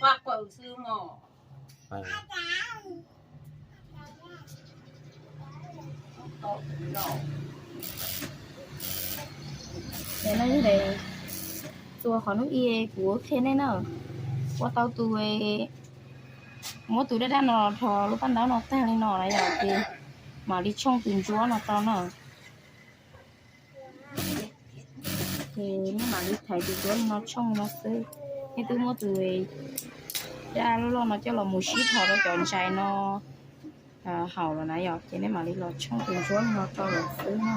Ces no yog txua qhov hnub i kuv qhia nej na, ua tau tus, muab tus daj daj no los dhos lub paj ntaub no tag li no na yom, ces mam li tshooj tus ntsuab no rau na. Ces nej mam li thaiv tus ntsuab li no tshooj li no xwb. Nej twb muab tus daj loj loj no coj los mus sib dhos rau cov ntsais no haus lawm na yom, ces nej mam li los tshooj tus ntsuab li no rau lawm xwb na.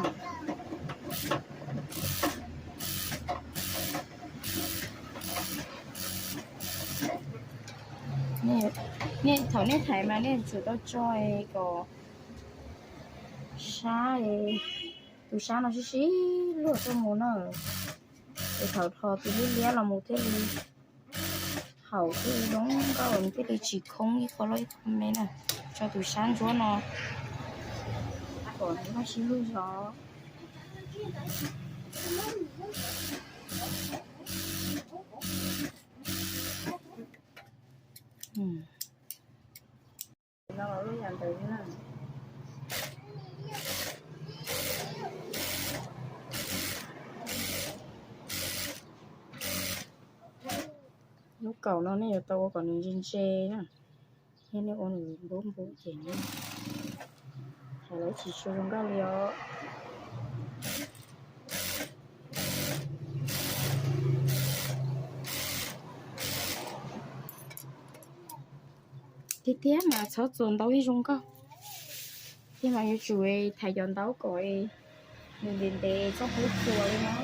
Nej thaum nej thaiv mas nej tsum tau tso kom sab, tus sab no sib sib luag tuaj mus na, es thaum dhos tus liab liab los mus thiaj li haum thiaj li zoo nkauj, nws thiaj li tsis khoob ib qho loj ib qho me na. Tso tus sab ntsuab no kom nws sib luag zog. Lub kaum no nej yuav tau ua kom nws ntse ntse na, yog nej ua nws npub npub ces nws hais lawv tsis tshua zoo nkauj li os. Tiag tiag mas txhob txuas ntau ib zoo nkauj, tiag mas yuav tsum thaiv cov ntaub kom nws ntev ntev txhob pub txuas li no.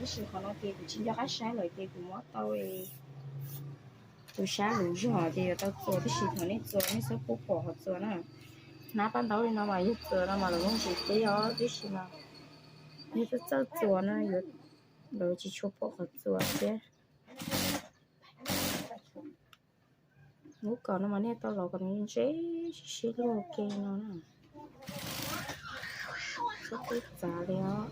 Tab sis qhov no ces kuv tsis nco qab saib lawm ces kuv muab tau tus sab luv zog ces yuav tau txuas, tab sis thaum nej txuas nej txhob pub pom qhov txuas na. Hnab paj ntaub li no mas yog txuas no mas lawv muab ntsis teb os, tab sis mas yog txawj txawj txuas na, lawv tsis tshua pom qhov txuas thiab. Lub kaum no mas nej tau los kom nws ntse sib sib luag ke no na. Txhob pub txav li os.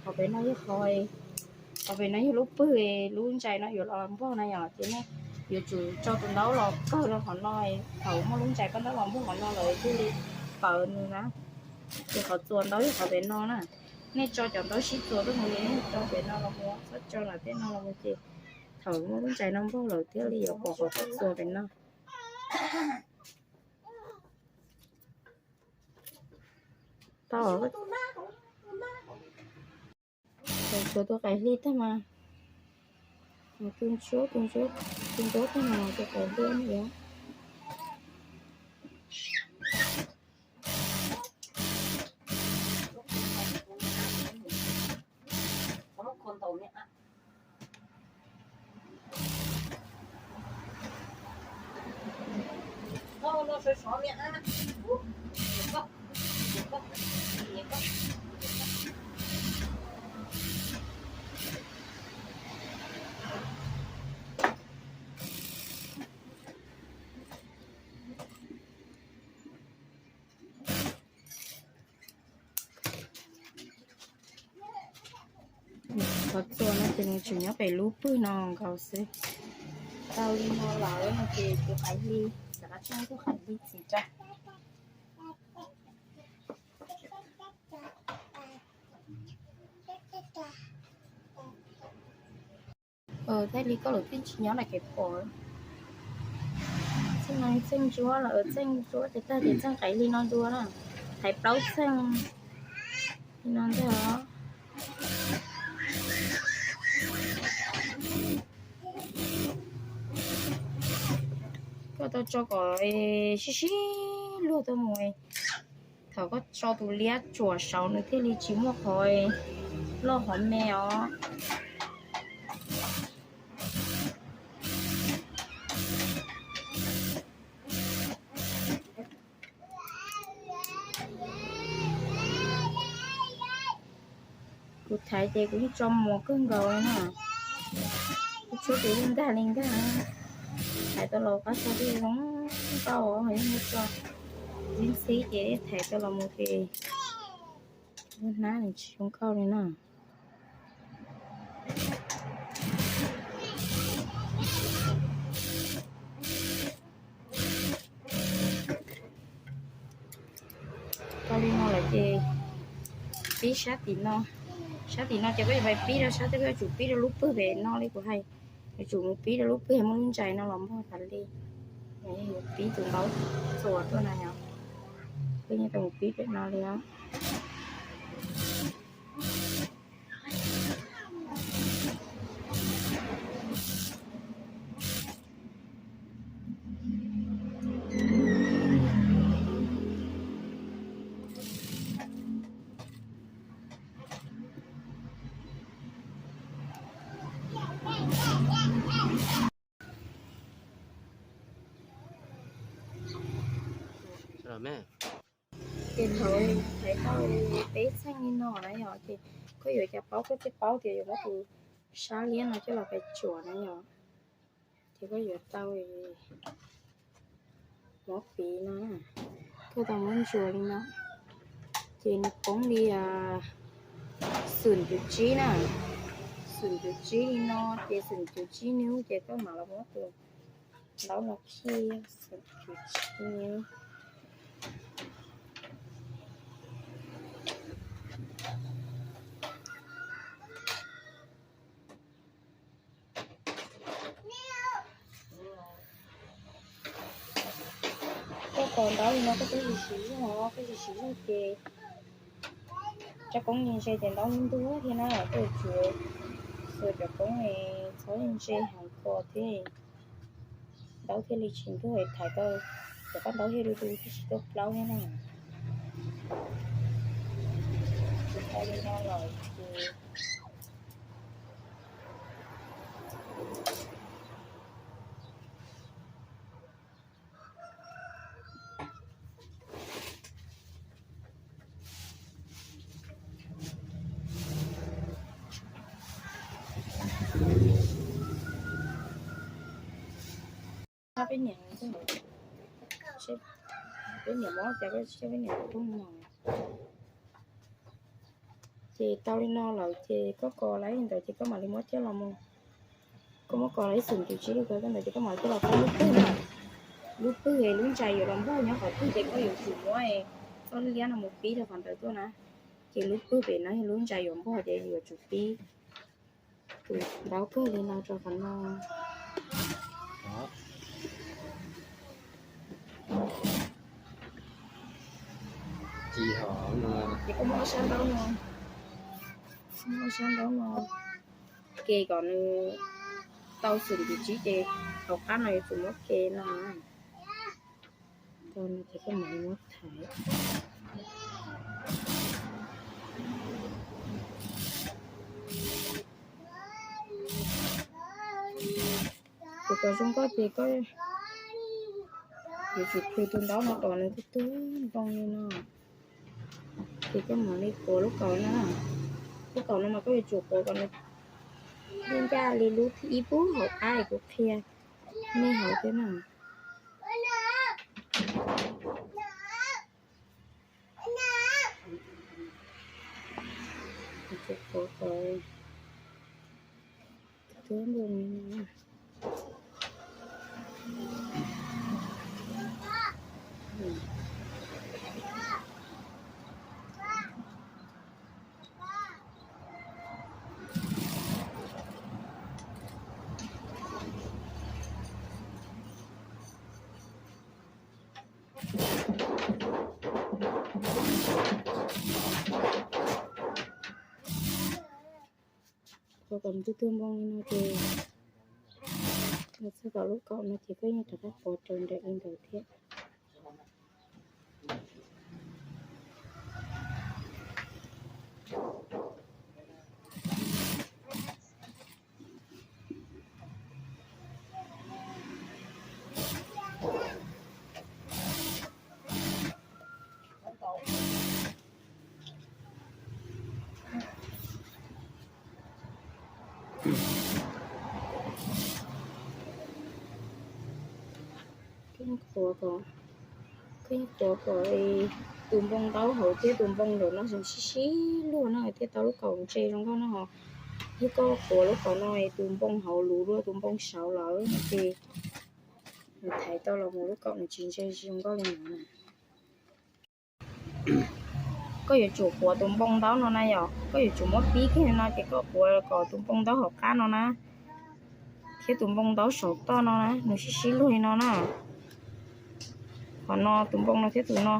Qhov pem no yog qhov, qhov pem no yog lub pwg, lub ntsais no yuav los npog na yom, ces nej yuav tsum tso tus ntaub los kawg rau qhov no, thaum muaj lub ntsais paj ntaub los npog qhov no lawm thiaj li pawv nws na. Ces qhov txuas ntaub yog qhov pem no na. Nej tso cov ntaub sib txuas tuaj mus, nej tso pem no los mus, txhob tso nram tej no los mus ces thaum muaj lub ntsais no npog lawm thiaj li yuav pom qhov txuas pem no. Tau, tsuav tus qaim hli tag mas, tus ntsuab, tus ntsuab, tus ntsuab tag mas tus qaim hli no yuav Qhov txuas no ces nws tseem nyob pem lub pwg no nkaus xwb. Tau li no lawm no ces tus qaim hli, rov qab tshooj tus qaim hli txiv rau. Thiaj li koj lawm thiaj tsis nyob na kev pom. Txheej no txheej ntsuab los, txheej ntsuab ces tag ces txheej qaim hli no dua na. Thaiv plaub txheej li no ntag os. Koj tau tso kom sib sib luag tuaj mus, Thaum koj tso tus liab tsuam saud nws thiaj li tsis muaj qhov loj qhov me os. Kuv thaiv ces kuv yeej tso muag kawg nkaus li na. Kuv tshuab ces yeej nkag li nkag. Thaiv tau los qab tso twb zoo nkauj, yeej muab tso ntxhib ntxhib ces thaiv tau los mus ces lub hnab nws tsis zoo nkauj li na. Tau li no lawm ces pib sab tim no. Sab tim no ces koj yuav pais pib rau sab twg, koj yuav tsum pib rau lub pwg pem no li kuv hais. Yuav tsum mus pib rau lub pwg muaj lub ntsais no los npog tas li. Yuav pib tus ntaub txuas tuaj na yom. Koj yeej tau mus pib pem no li os. Ces thaum thaiv tau peb txheej li no na yom, ces koj yuav cas paub, koj thiaj paub tias yuav muab tus sab liab no coj los pais tsuam na yom. Ces koj yuav tau muab piv no, koj tau muab ntsuas li no, ces nws poob li xum cuv tsib na, xum cuv tsib li no, ces xum cuv tsib nws ces koj mam los muab tus ntaub no khij xum cuv tsib nws. Koj kos ntaub li no koj twb tsis siv zog, koj tsis siv zog ces tsob koob ntse ces ntaub ntub thiab na, koj yuav tsum xuas cov koob txhob ntse heev kos thiab ntaub thiaj li tsis ntug, thaiv tau cov koj ntaub thiaj li du thiab tsis tuaj plaub thiab na. Tsis tau li no lawm ces peb niam, peb niam mob cas peb niam poob no. Ces tau li no lawm ces koj kos lawm ntawd ces koj mam li muab coj los mus, koj muab kos lawm ib xum cuv tsib li ko ntawd ces koj mam li coj los pub lub pwg na. Lub pwg es lub ntsais yuav los npog nyob qhov twg ces koj yuav tsum muab txoj liab no mus pib rau qhov ntawd tuaj na. Ces lub pwg pem no yog lub ntsais yuav npog ces yuav tsum pib tus ntaub kawg li no rau qhov no. Ces koj muab ob sab ntaub no, muab ob sab ntaub no ke kom nws tau xum cuv tsib ces hauv qab no yuav tsum muab ke no. Tau no ces koj mam li muab thaiv. Ces kom zoo nkauj ces koj yuav tsum plhws tus ntaub no kom nws tuag tuag npoo li no. Ces koj mam li quav lub kaus no. Lub kaus no mas koj yuav tsum quav kom nws ncaj li lub thib ib pub hauv qab es kuv qhia nej hauv thiab na. Kuv tsis quav kom tuab npoo li no. Quav kom nws tuag tuag npoo li no ces, txog tom lub kaum no ces koj yeej rov qab quav raws nraim li ntawd thiab. Koj yeej qhuav kom, koj yeej qhuav kom tus npoo ntaub hauv thiab tus npoo ntawm no sib sib luag no thiaj tau lub kaum ntse zoo nkauj no ho. Yog koj qhuav lub kaum no tus npoo hauv luv dua tus npoo saud lawm no ces nws thaiv tau los mus lub kaum nws tsis ntse tsis zoo nkauj li no na. Koj yuav tsum qhuav tus npoo ntaub no na yom, koj yuav tsum muab pib kiag no ces koj qhuav kom tus npoo ntaub hauv qab no na, thiab tus npoo ntaub saum toj no na nws sib sib luag li no na. Qhov no tus npoo no thiab tus no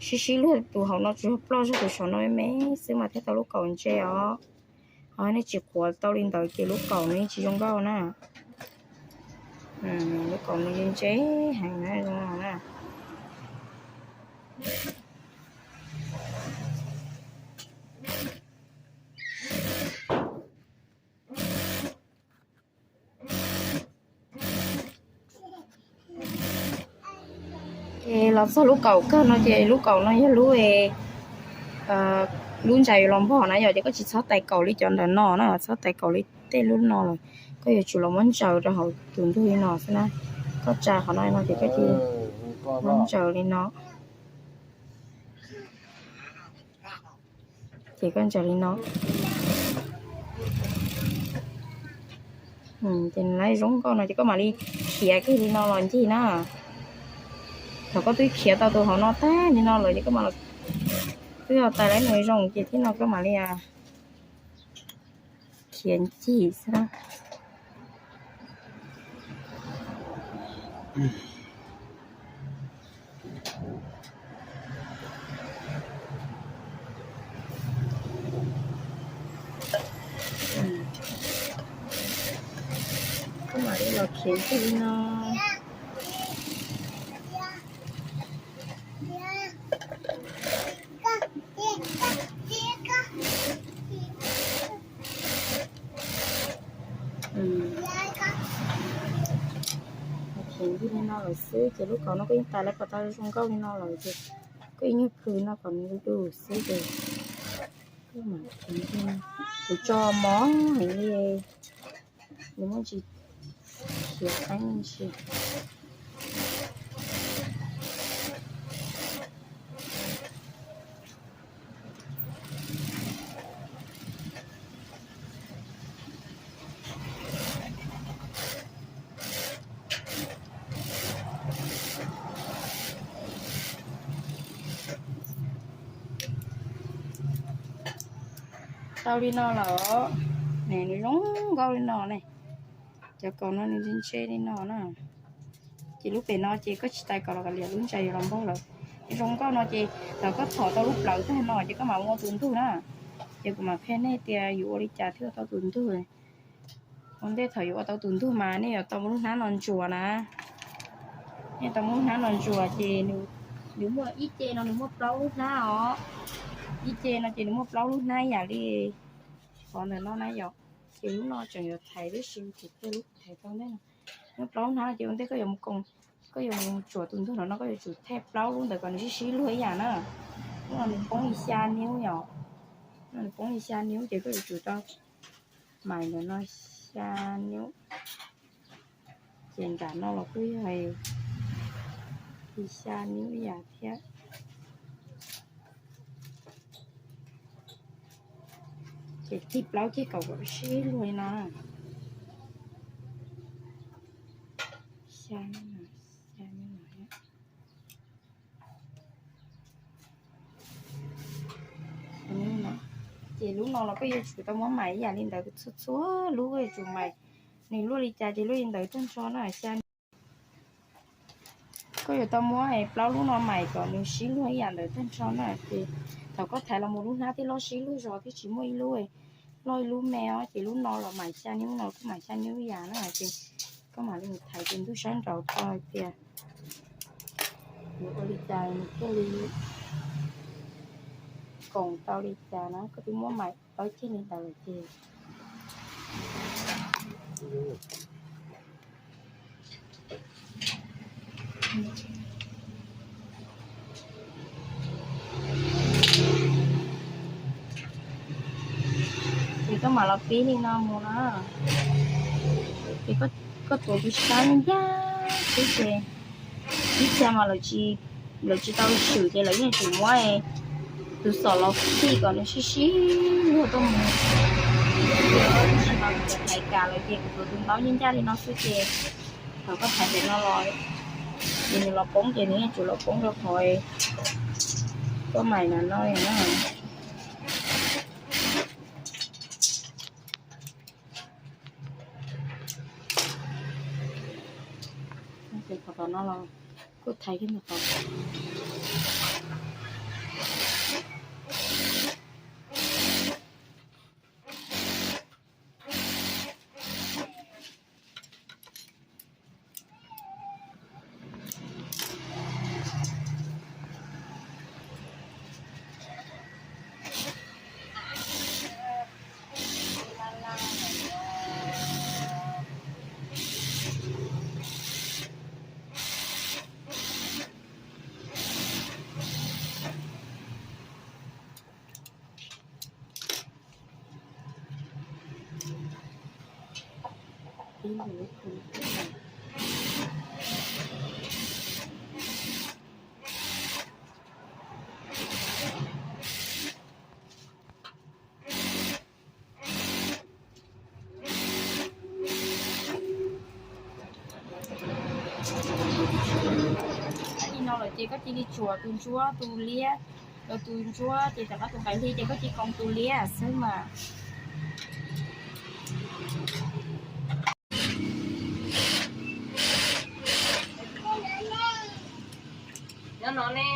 sib sib luag, tus hauv no tsuas yog ploj zog, tus saum no me me xwb mas thiaj tau lub kaum ntse os. Ho nej tsis qhuav tau li ntawd ces lub kaum nws yeej tsis zoo nkauj na. Lub kaum nws yeej ntse heev na, zoo na. Ces los txog lub kaum kawg no ces lub kaum no yog lub, lub ntsa yuav los npog na yom, ces koj tsis txhob tais kaum li cov ntawm no na, txhob tais kaum li tej lub no lawm. Koj yuav tsum los muab ntsaws rau hauv tus ntug li no xwb na. Koj tsa qhov no no ces koj cia li muab ntsaws li no. Ces koj ntsaws li no. Ces nws zoo nkauj no ces koj mam li khiav kiag li no los ncig na. Thaum koj twb khiav tau tus hauv no tag li no lawm ces koj mam, twb tais lawm nws zoo ces thiab no koj mam li khiav ncig xwb na. Koj mam li los khiav ncig li no. Khiav ncig li no lawm xwb ces lub kaum no koj yeej tais lawm kom tau zoo nkauj li no lawm ces koj yeej nyuag plhws no kom nws du du xwb ces koj mam khiav ncig. Kuv tso mob heev li, nws muaj ntsis khiav qeeb ntsis. Tau li no lawm, nws zoo nkauj li no ne. Cov kaum no nws ntse ntse li no na. Ces lub pem no ces koj tsis tais kaum los kav liam, lub ntsa yuav los npog lawm. Zoo nkauj no ces thaum koj thom tau lub plawv tag no ces koj mam ua tus ntug na. Ces kuv mam qhia nej tias yus ua li cas thiaj ua tau tus ntug. Ua ntej thaum yus ua tau tus ntug mas nej yuav tau muab lub hnab no ntsuas na. Nej tau muab lub hnab no ntsuas ces nws muaj ib ce no nws muaj plaub lub hnab os. Ib ce no ces nws muaj plaub lub hnab yam li qhov ntawm no na yom. Ces lub no tseem yuav thaiv tib si, ces tej lub thaiv tau ntej no. Muaj plaub lub hnab ces ua ntej koj yuav mus koom, koj yuav mus tsuam tus ntug no no koj yuav tsum thej plaub lub ntawd kom nws sib sib luag ib yam na. Lub no nws poob li xya niub yom. Lub no nws poob li xya niub ces koj yuav tsum tau mais ntawm no xya niub. Ces nram no los kuj yog li xya niub ib yam thiab. Ces thej plaub ceg kaum kom sib luag li no. Ces lub no los koj yuav tsum tau muab mais ib yam li ntawd, txhua txhua lub koj yuav tsum mais, nws luaj li cas ces luaj li ntawd tag nrho na. Xya, koj yuav tau muab plaub lub no mais kom nws sib luag ib yam ntawd tag nrho na. Ces thaum koj thaiv los mus lub hnab thiaj loj sib luag zog thiab tsis muaj ib lub loj ib lub me os. Ces lub no los mais xya niub, lub no kuj mais xya niub ib yam na. Ces koj mam li mus thaiv tus ntug sab nraud tso hais tias yuav ua li cas nws thiaj li koom tau li cas na. Koj twb muab mais plaub ceg li ntawd lawm ces ces Koj mam los pib li no mus na. Ces koj tuav tus sab ncaj xwb ces ib txhia mas lawv tsis tau swm ces lawv yeej tsum muab tus xom los phij kom nws sib sib luag tuaj mus. Tab sis mas kuv tus thaiv kam lawm ces kuv tuav tus ntaub ncaj ncaj li no xwb ces thaum koj thaiv pem no los ces nws los poob ces nws yeej tsum los poob rau qhov koj maim na no na. Qhov no los kuj thaiv kiag ntawm qhov. Li no lawm ces koj cia li tsuam tus ntsuab tus liab, tus ntsuab ces rov qab tus qaim hli ces koj cia li koom tus liab xwb mas. Nyob no ne,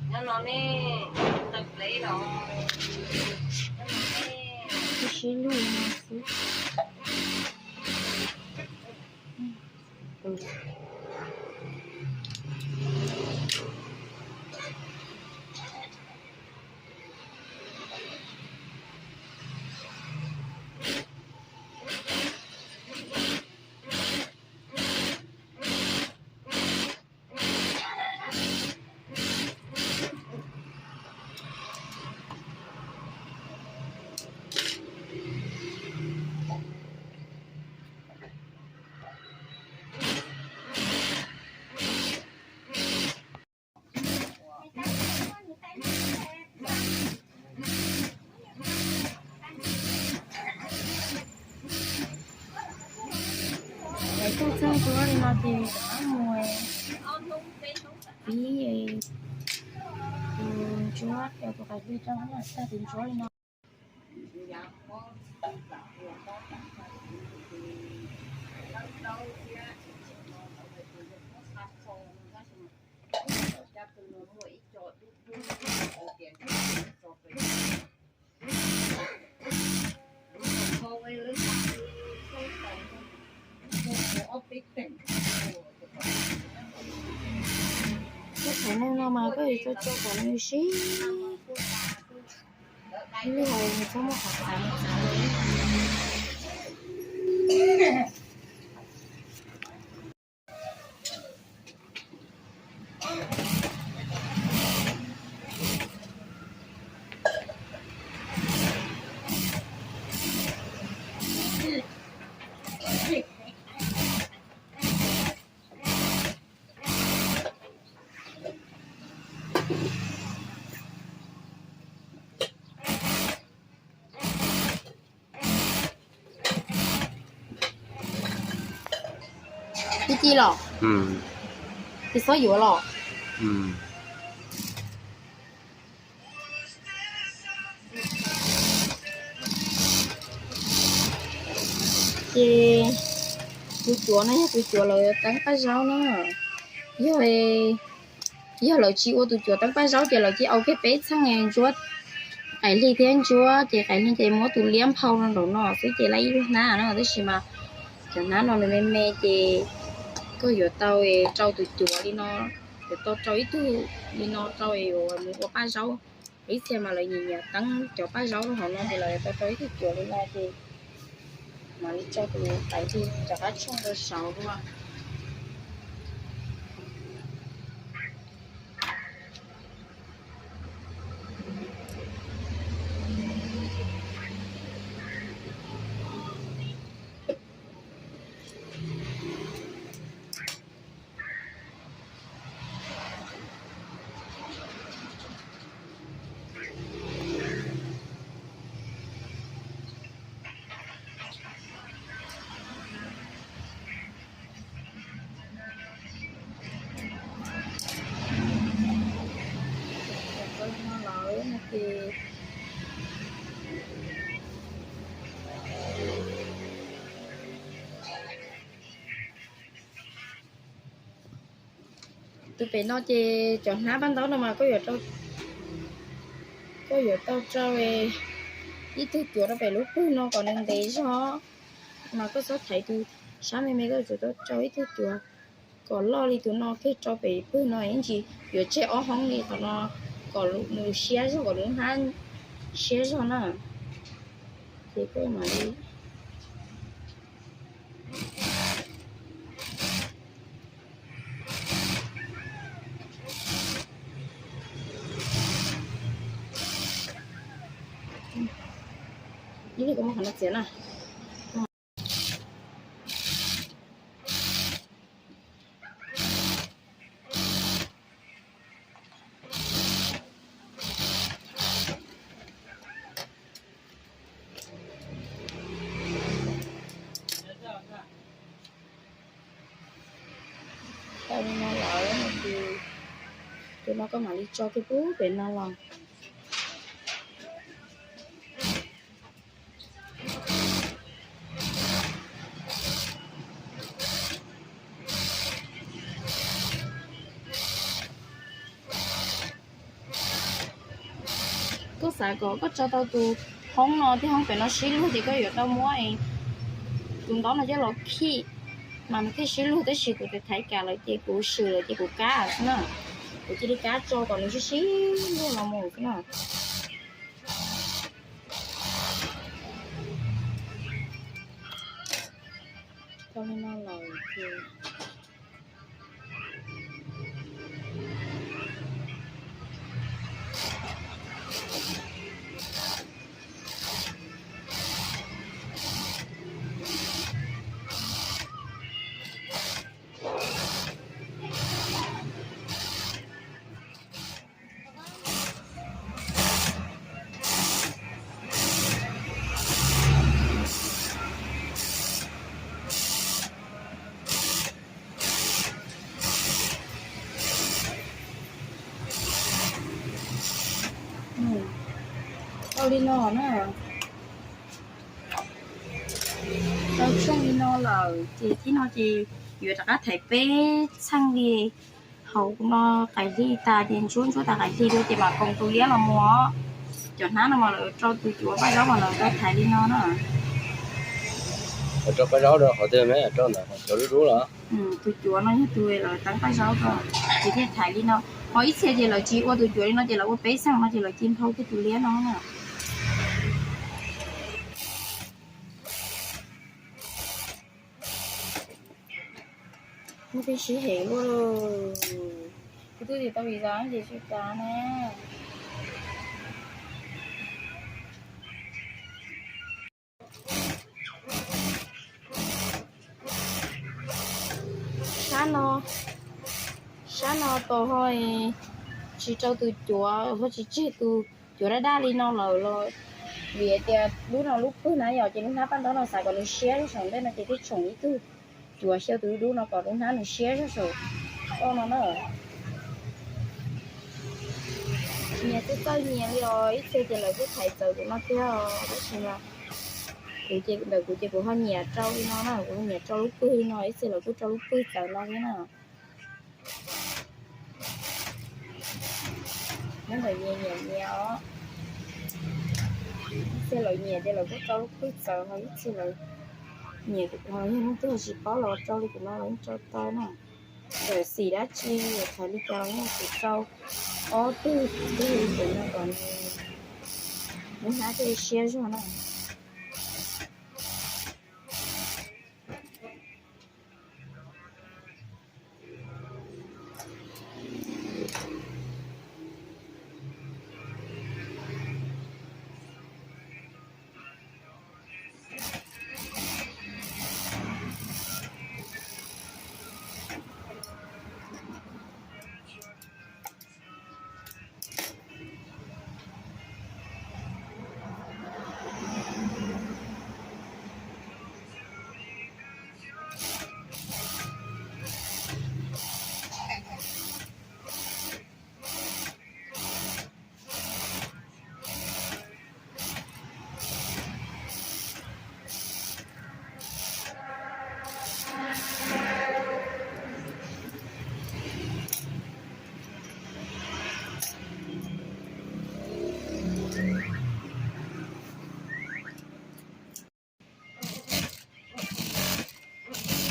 nyob no ne, tawm plev los. Sib lug no xwb. Lawv tuaj txog ntsuab li no ces rov qab mus pib tus ntsuab, tus qaim hli rau, tag tus ntsuab li no. Koj thaum neeg no mas koj yuav tau tso kom nws sib lug, txhob muab qhov txav txav li. Twb ci los? Twb xob yuav los? Ces tus cuav no yog tus cuav lawv teeb paj zaub na. Yog, yog lawv tsis ua tus cuav teeb paj zaub ces lawv cia li ua kiag peb txheej ntsuab, qaim hli thiab ntsuab ces qaim hli ces muab tus liab nphau rau nraum no xwb ces lawv ib lub hnab no, tab sis mas cov hnab no nws me me ces koj yuav tau rau tus cuav li no, yuav tau rau ib tug li no rau yuav mus ua paj zaub. Ib txhia mas lawv nyiam nyiam teeb cov paj zaub rau hauv no ces lawv yuav tau rau ib tug cuav li no ces mam li tso tus qaim hli rov qab tshooj rau saud dua. Ces tus pem no ces cov hnab paj ntaub no mas koj yuav tau rau ib tug cuav rau pem lub pwg no kom nws ntev zog, mas koj txhob thaiv tus sab me me, koj yuav tsum tau rau ib tug cuav kom loj li tus no thiaj rau pem pwg no, ib ntsis yuav tseg ob hoob li qhov no, kom nws siab zog, kom lub hnab siab zog na. Ces koj mam li ib li koj muab qhov no txiav na. Tau li no lawm ces tus no koj mam li tso kiag pub pem no los. Koj xav kom koj tso tau tus hoob no thiab hoob pem no sib luag ces koj yuav tau muab tus ntaub no coj los khij, mas nws thiaj sib luag, tab sis kuv tus thaiv kam lawm ces kuv swm lawm ces kuv kab xwb na. Kuv cia li kab tso kom nws sib sib luag los mus xwb na. Tau li no lawm ces Tau li no na. Tau tsheej li no lawm ces thib no ces yuav rov qab thaiv peb txheej li. Hauv no qais hli tas ces ntsuab ntsuab tas qais hli dua ces mam koom tus liab los mus. Cov hnab no mas lawv rau tus cuav paj zaub mas lawv tau thaiv li no na. Rau paj zaub rau qhov twg, rau ntawm cov dub dub los? Tus cuav no yog tus lawv teeb paj zaub rau, ces thiaj thaiv li no. Ho ib txhia ces lawv tsis ua tus cuav li no ces lawv ua peb txheej no ces lawv cia nphau kiag tus liab no na. Muaj peb sib hem ua, kuv twb tsis tau vim zas ces tsis kav na. Sab no, sab no tos ho tsis rau tus cuav, ho tsis tseg tus cuav daj daj li no lawm los, vim tias lub no lub pwg na yom, ces lub hnab paj ntaub no xav kom nws siab zog saum ntej no ces twb tshoom ib tug cuav xyaw tus dub no kom lub hnab nws siab zog saum toj no na. Nyias twb txawj nyias li os, ib txhia ces lawv kuj thaiv txawv tus no thiab os, tab sis mas kuv ces ntawm kuv ces kuv ho nyiam rau li no na, kuv ho nyiam rau lub pwg li no, ib txhia lawv kuj rau lub pwg txawv no thiab na. Nyob ntawm nyias nyiam nyias os. Ib txhia lawv nyiam ces lawv kuj rau lub pwg txawv, ho ib txhia lawv nyiam, yog leej twg tsis paub los rau li kuv no los yeej rau tau na. Txawm xim dab tsi, txawm li cas los yeej tsum rau ob tug twg li ces no kom nws lub hnab thiaj siab zog na.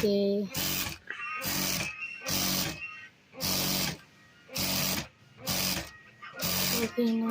Ces ua li no.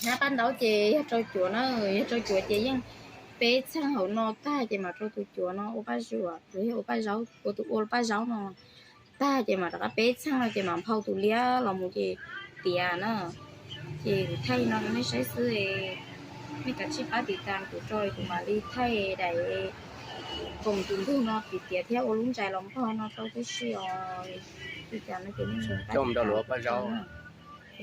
Hnab paj ntaub ces yog rau cuav na, yog rau cuav ces yeej peb txheej hauv no tag ces mam rau tus cuav no ua paj zuam, yog ua paj zaub, ua tus ua paj zaub no tag ces mam rov qab peb txheej no ces mam nphau tus liab los mus ces tiav na. Ces kuv thaij li no rau nej saib xwb, nej kav tsij pab tiv tas kuv rau kuv mam li thaij daim koom tus ntug no piv tiav thiab ua lub ntsais los npog no rau tib si os. Li cas no ces nej coj mus rau lawv ua paj zaub,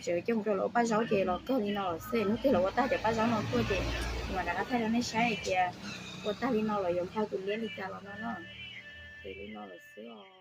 tseem coj mus rau lawv ua paj zaub ces los kawg li no lawm xwb, hnub twg los ua tag cov paj zaub no tuaj ces kuv mam rov qab thaij rau nej saib hais tias ua tag li no los yuav nphau tus liab li cas los no na. Ces li no lawm xwb os.